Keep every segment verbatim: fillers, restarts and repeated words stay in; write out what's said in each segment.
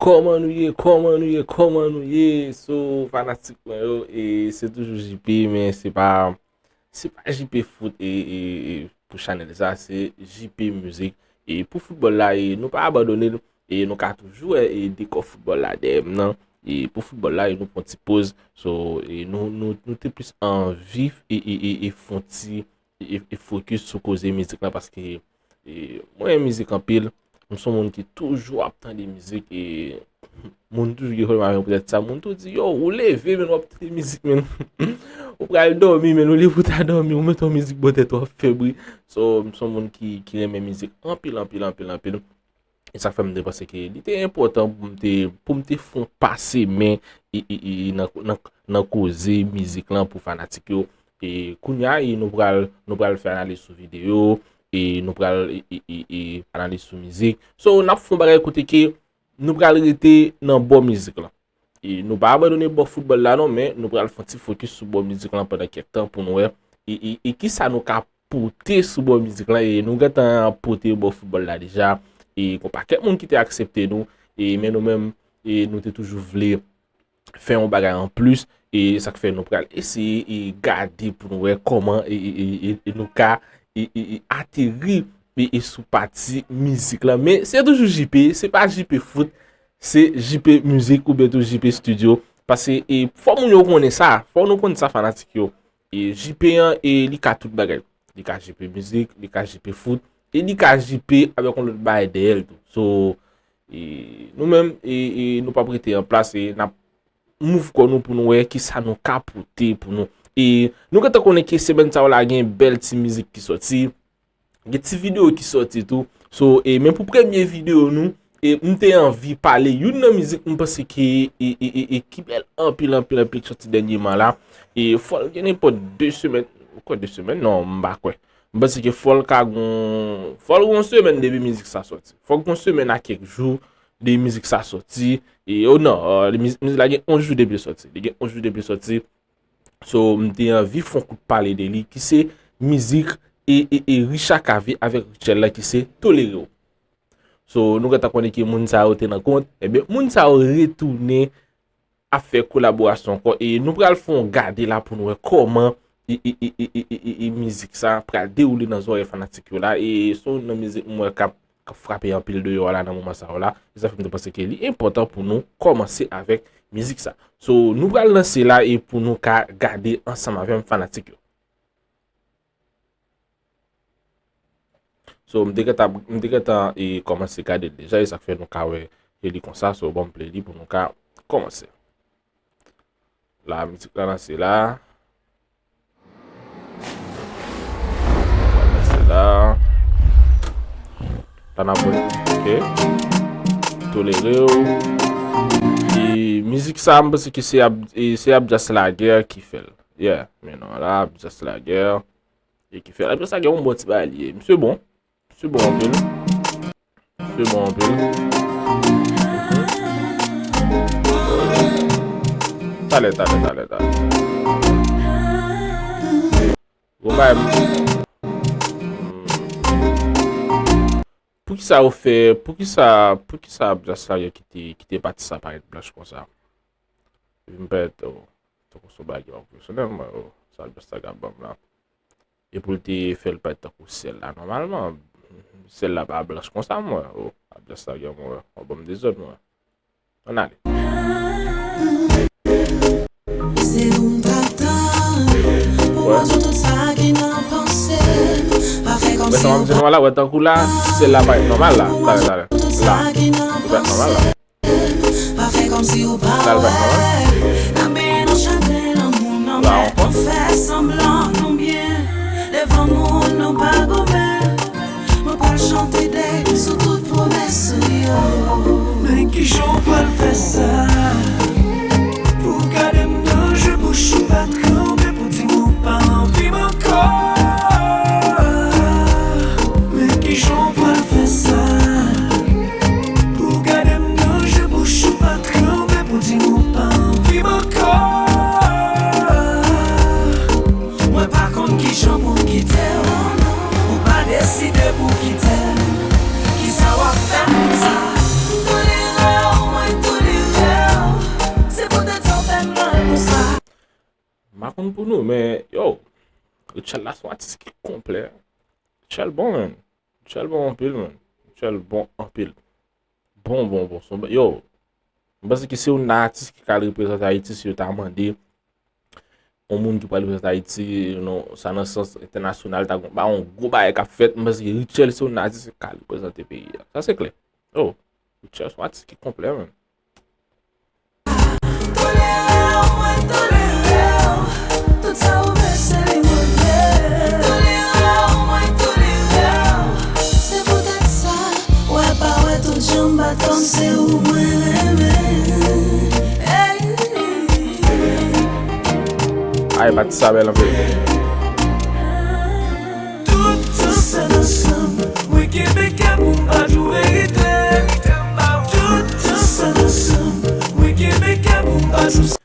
Kòman nou ye? Kòman nou ye? Kòman nou ye? So, fanatik mwen yo, e se toujou J P, men se pa, se pa J P Foot e, e, e pou chanèl sa, se J P Music. E pou foutbòl la, e nou pa abandone, e nou ka toujou wè, e dekò foutbòl la dèyè m nan. E pou foutbòl la, e nou pran ti poz. So, e nou, nou, nou te plis anvi e, e, e, e fon ti e, e, e fokis sou koze mizik lan, paske, e, mwen renmen mizik anpil. M se yon moun ki toujou ap tande mizik, e moun toujou gen pwoblèm avè m poutèt sa. Moun toujou di, yo, ou leve, men w ap tande mizik, men ou pral dòmi, men ou leve ou ta dòmi, ou mete yon mizik bò tèt ou ap fè bri. So, m se yon moun ki, ki renmen mizik anpil, anpil, anpil, anpil. E sa fè m te panse ke li te enpòtan pou m te, pou m te fon pase men e, e, e, e nan, nan, nan koze mizik lan pou fanatik yo. E kounye a, e nou pral, nou pral fè analiz sou videyo, e nou pral e, e, e, e analiz sou mizik. So, n ap fè yon bagay kote ke nou pral rete nan bò mizik lan. E nou pa abandone bò foutbòl la non, men nou pral fè yon ti fokis sou bò mizik lan pandan kèk tan pou nou wè e, e, e kisa nou ka pote sou bò mizik lan. E nou gentan pote bò foutbòl la deja. E gon pakèt moun ki te aksepte nou, e men nou menm, e nou te toujou vle fè yon bagay anplis. E sa k fè nou pral eseye e gade pou nou wè kòman e, e, e, e, e nou ka e, e, e ateri e, e sou pati mizik lan. Men se toujou J P, se pa J P Foot, se J P Music oubyen tou J P Studio. Paske e, fò moun yo konnen sa, fò nou konn sa fanatik yo. E J P an, e li ka tout bagay. Li ka J P Music, li ka J P Foot, e li ka J P avèk yon lòt bagay dèyè l tou. So, e nou menm, e, e nou p ap rete an plas, e n ap mouv kò nou pou nou wè kisa nou ka pote pou nou. E nou gentan konnen ke semèn sa yo la gen bèl ti mizik ki sòti, gen ti videyo ki sòti tou. So, e men pou premye videyo nou, e m te anvi pale youn nan mizik m panse ke e, e, e, e ki bèl anpil, anpil, anpil ki sòti dènyèman la. E fò l gen nenpòt de semèn, kwè de semèn? Non, m pa kwè. M panse ke fò l ka gon, fò l gon semèn depi mizik sa sòti. Fò l gon semèn a kèk jou de mizik sa sòti. E, oh non, euh, mizik, mizik la gen onz jou depi l sòti. Li gen onz jou depi l sòti. So, m te anvi fè yon kout pale de li, ki se mizik e, e, e Richa Cavé avèk Rutshelle la, ki se Tolere w. So, nou gentan konnen ke moun sa yo te nan kont, ebyen, moun sa yo retounen ap fè kolaborasyon ankò, e nou pral fè yon gade la pou nou wè kòman e, e, e, e, e, e, e, e mizik sa pral dewoule nan zòrèy fanatik yo la, e se youn nan mizik m wè k ap, k ap frape anpil deyò a la nan moman sa yo la, e sa fè m te panse ke li enpòtan pou nou kòmanse avèk mizik sa. So, nou pral lanse la e pou nou ka gade ansanm avè m fanatik yo. So, m te gentan, m te gentan e kòmanse gade l deja, e sa k fè nou ka wè e li konsa. So, ban m play li pou nou ka kòmanse. La, mizik la lanse la. Lanse la. La n ap wè. Ok. Tolere w. E mizik sa, m panse ke se Ab-, e se Abdias Laguerre ki fè l. Yeah, men non, la, Abdias Laguerre. E ki fè l. Abdias Laguerre, yon bon ti bagay li ye. Misye bon. Misye bon anpil. Misye bon anpil. Talè, talè, talè, talè. Bon, bay. Poukisa yo fè, poukisa, poukisa Abdias Laguerre kite, kite pati sa parèt blanch konsa? Epi m pèt, oh, tankou se yon bagay ki pa pwofesyonèl, mwen, oh, sa Abdias Laguerre ap ban m la. E pou l te fè l parèt tankou syèl la, nòmalman, syèl la pa blanch konsa, mwen, oh, Abdias Laguerre, mwen, w ap ban m dezòd, mwen. Ann ale. Se ou m t ap tann. Pou mwen, tout sa ki nan panse m. Pa fè kòmsi ou pa la, wè, tankou la, syèl la parèt nòmal la. Talè, talè. La. Li parèt nòmal la. Pa fè kòmsi ou pa wè. N ap mennen nou chak de nan moun nan, men pa fè sanblan nou byen. Devan moun nou pa goumen. Mwen pral chante dèy sou tout pwomès ou yo. Men kijan w pral fè sa? Pou gade m nan je, bouch ou pa t kanpe pou di m ou pa anvi m ankò. Men kijan w pral fè sa? Pou gade m nan je, bouch ou pa t kanpe pou di m ou pa anvi m ankò. Mwen pa konn kijan pou m kite w, ou pa deside pou kite Pou nou, men, yo, Rutshelle la se yon atis ki konplè. Rutshelle bon, man. Rutshelle bon anpil, man. Rutshelle bon anpil. Bon, bon, bon. Se yon, yo, m panse ke se yon atis ki ka reprezante Ayiti si yo ta mande yon moun ki pral reprezante Ayiti, non, sa nan sans entènasyonal, ta gon, ba yon gwo bagay k ap fèt. M panse ke Rutshelle se yon atis ki ka reprezante peyi a. Sa se klè. Oh, Rutshelle se yon atis ki konplè, man. Tolere w, mwen tolere w. Tout sa ou vle, se li mwen vle. Tolere w, mwen tolere w. Se poutèt sa, w wè pa wè tout jan m bat kòm se ou mwen renmen. Hey. Ay, pati sa bèl anpil. Tout tan sa ansanm, mwen kenbe kè pou m pa jou verite. Tout tan sa ansanm, mwen kenbe kè pou m pa jou.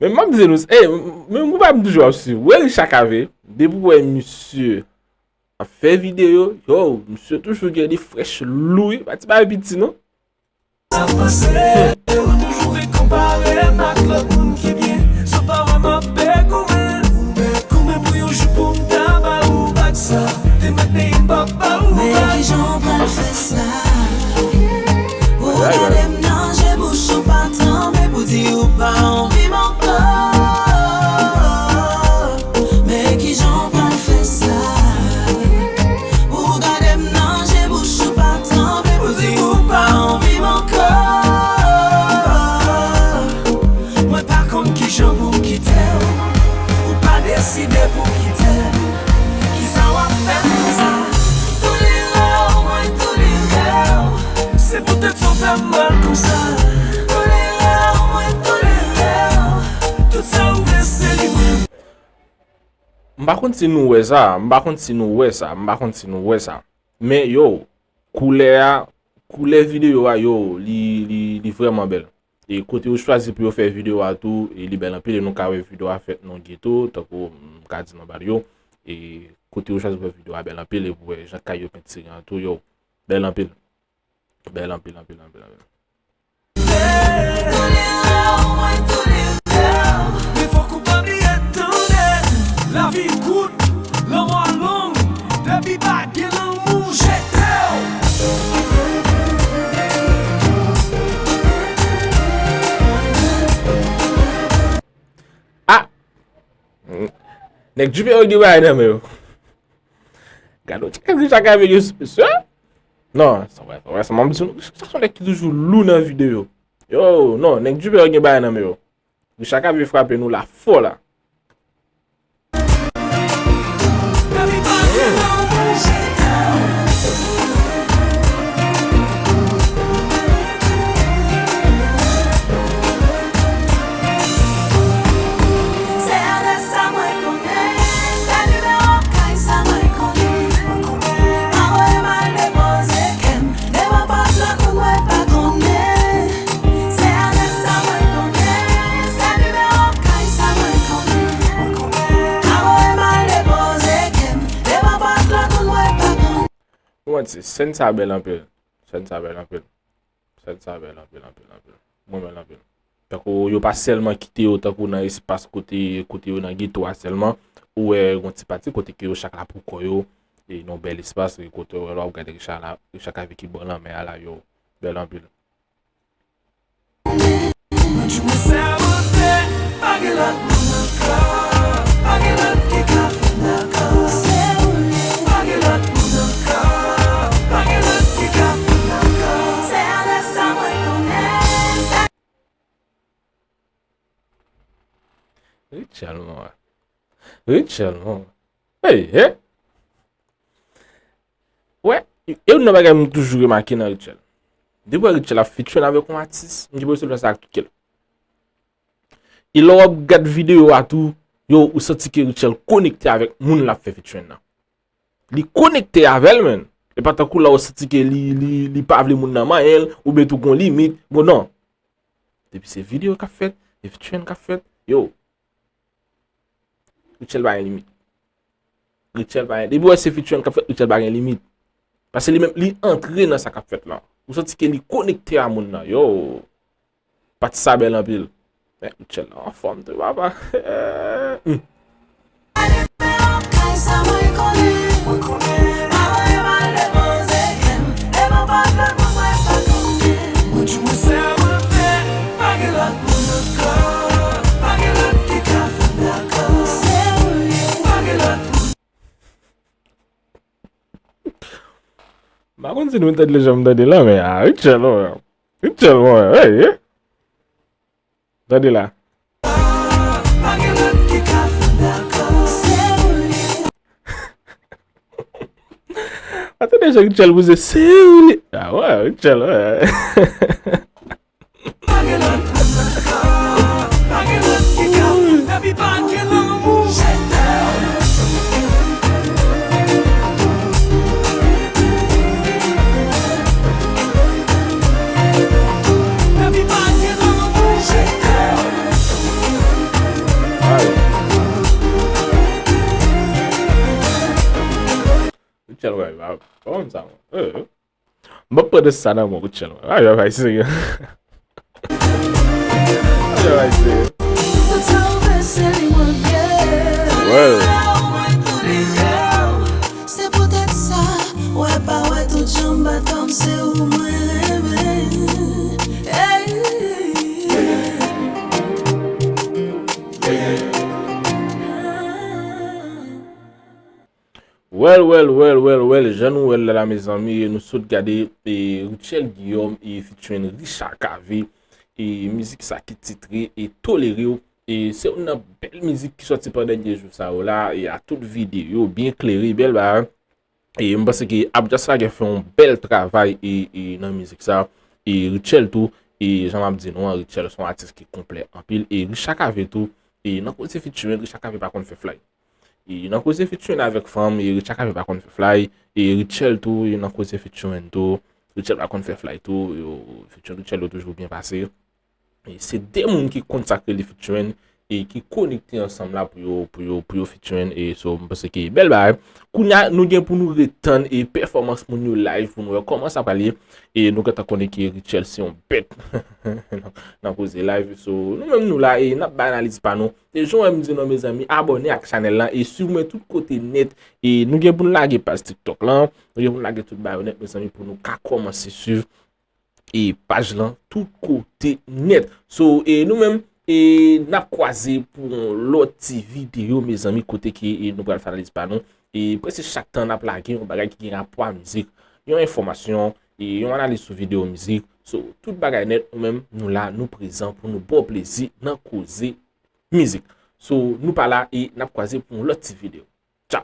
Men m ap di nou, ey, men m pa m toujou ap swiv. Wè Richard Cavé, depi w wè misye ap fè videyo, yo, misye toujou gen de frèch lou, wi, pa ti bagay piti, non. Sa panse, ou toujou vin konpare m ak lòt moun ki byen. Sa w pa wè m ap byen goumen, goumen pou yon jou pou m ta ba ou bak sa. Te mèt peye m pa ba ou bak. Men kijan w pral fè sa? Ou gade m nan je, bouch ou pa tranble pou di ou pa anvi m ankò. Men kijan w pral fè sa? Ou gade m nan je, bouch ou pa tranble pou di ou pa anvi m ankò. Mwen pa konn kijan pou m kite w. Ou pa deside pou kite m. Kisa w ap fè konsa? Tolere w, mwen tolere w. Se poutèt sa w fè m mal konsa. Tolere w, mwen tolere w. Tout sa ou vle, se li mwen. M pa konn si nou wè sa, m pa konn si nou wè sa, m pa konn si nou wè sa. Men yo, koulè a, koulè videyo a, yo, li, li, li vrèman bèl. E kote yo chwazi pou yo fè videyo a tou, e li bèl anpil, e nou ka wè videyo a fèt nan geto, tankou m ka di nan bar yo. E kote yo chwazi pou fè videyo a bèl anpil, e pou wè jan kay yo pentire an tou, yo, bèl anpil. Bèl anpil, anpil, anpil, anpil. Men fòk ou pa bliye tande, lavi kout, lanmò long, depi pa gen lanmou, jete w. Ah! Nèg Duperron gen bagay nan men yo. Gade yon ti kèk Richard Cavé gen sou mesye. Non, sa vre, sa vre, sa m ap di nou, sa se yon nèg ki toujou lou nan videyo. Yo, non, nèg Duperron gen bagay nan men yo. Richard Cavé frape nou la fò la. Mwen di, sèn sa bèl anpil. Sèn sa bèl anpil. Sèn sa bèl anpil, anpil, anpil. Mwen bèl anpil. Tankou yo pa sèlman kite yo tankou nan espas kote, kote yo nan geto a sèlman. Ou wè yon ti pati kote ke yo chak la pou kò yo. E nan bèl espas, e kote yo wè la w ap gade Richard la, Richard Cavé ki bò lanmè a la, yo bèl anpil. Mwen sèmante, pa gen lòt moun ankò, pa gen lòt ki ka fè m dakò. Se ou li ye. Pa gen lòt moun ankò, pa gen lòt ki ka fè m dakò. Se avèk sa mwen konnen, se Rutshelle, mwen. Rutshelle, mwen. Hey, hey. Wè, e youn nan bagay m toujou remake nan Rutshelle. Depi wè Rutshelle ap featuring avèk yon atis, m gen enpresyon l fè sa ak tout kè l. E lè w ap gad videyo a tou, yo, ou santi ke Rutshelle konekte avèk moun l ap fè featuring nan. Li konekte avè l, menn. E pa tankou lè w santi ke li, li, li pa vle moun nan manyen l, oubyen tou gon limit. Bon, non. Depi se videyo k ap fèt, se featuring k ap fèt, yo. Rutshelle pa gen limit. Rutshelle pa gen, depi w wè se featuring k ap fèt, Rutshelle pa gen limit. Paske li menm, li antre nan sa k ap fèt la. Ou santi ke li konekte a moun nan. Yo. Pati sa bèl anpil. Men, Rutshelle la anfòm tou, papa. Hmm. M pa konn si nou tande jan m tande la, men a, Rutshelle, mwen. Rutshelle, mwen, hey, hey. Tande la. Atande, jan Rutshelle bouze, se ou li. Ah ouais, Rutshelle, ouais. Rutshelle, wè, pa konn sa, mwen. Eh, eh. M ap pran sa nan men Rutshelle, mwen. Ay, ay, ay, serye. Ay, ay, ay, serye. Well. Se poutèt sa, wè pa wè tout jan m bat kòm se ou mwen renmen. Hey. Well, well, well, well, well, jan nou wè l la, la, mezanmi, nou sot gade, e, Rutshelle Guillaume, e, featuring Richard Cavé, e, mizik sa ki titre, e, Tolere w, e, se youn nan bèl mizik ki sòti pandan dènye jou sa yo la, e, a tout videyo, byen klere, bèl bagay. E, m panse ke Abdias Laguerre fè yon bèl travay, e, e, nan mizik sa, e, Rutshelle tou, e, jan m ap di nou an, Rutshelle se yon atis ki konplè anpil, e, Richard Cavé tou, e, nan kote featuring, Richard Cavé pa konn fè flay. E nan koze featuring avèk fanm, e Richard Cavé pa konn fè flay. E Rutshelle tou, e nan koze featuring tou. Rutshelle pa konn fè flay tou. Yo, featuring Rutshelle yo toujou byen pase. E se de moun ki konsakre li featuring e ki konekte ansanm la pou yo, pou yo, pou yo featuring. E so, m panse ke bèl bagay. Kounya, nou gen pou nou ret tann e pèfòmans moun yo live pou nou wè kòman sa pral ye. E nou gentan konnen ke Rutshelle se yon bèt nan, nan koze live. So, nou menm nou la e n ap bay analiz pa nou. E jan w wè m di nou, mezanmi, abòne ak chanèl lan e swiv mwen tout kote nèt. E nou gen pou n lage paj TikTok lan, nou gen pou n lage tout bagay yo nèt, mezanmi, pou nou ka kòmanse swiv e paj lan tout kote nèt. So, e nou menm, e n ap kwaze pou yon lòt ti videyo, mezanmi, kote ke e nou pral fè analiz pa nou. E prèske chak tan n ap lage yon bagay ki gen rapò a mizik, yon enfòmasyon, e yon analiz sou videyo mizik. So, tout bagay nèt, nou menm, nou la, nou prezan pou nou ba w plezi nan koze mizik. So, nou pa la e n ap kwaze pou yon lòt ti videyo. Tchao!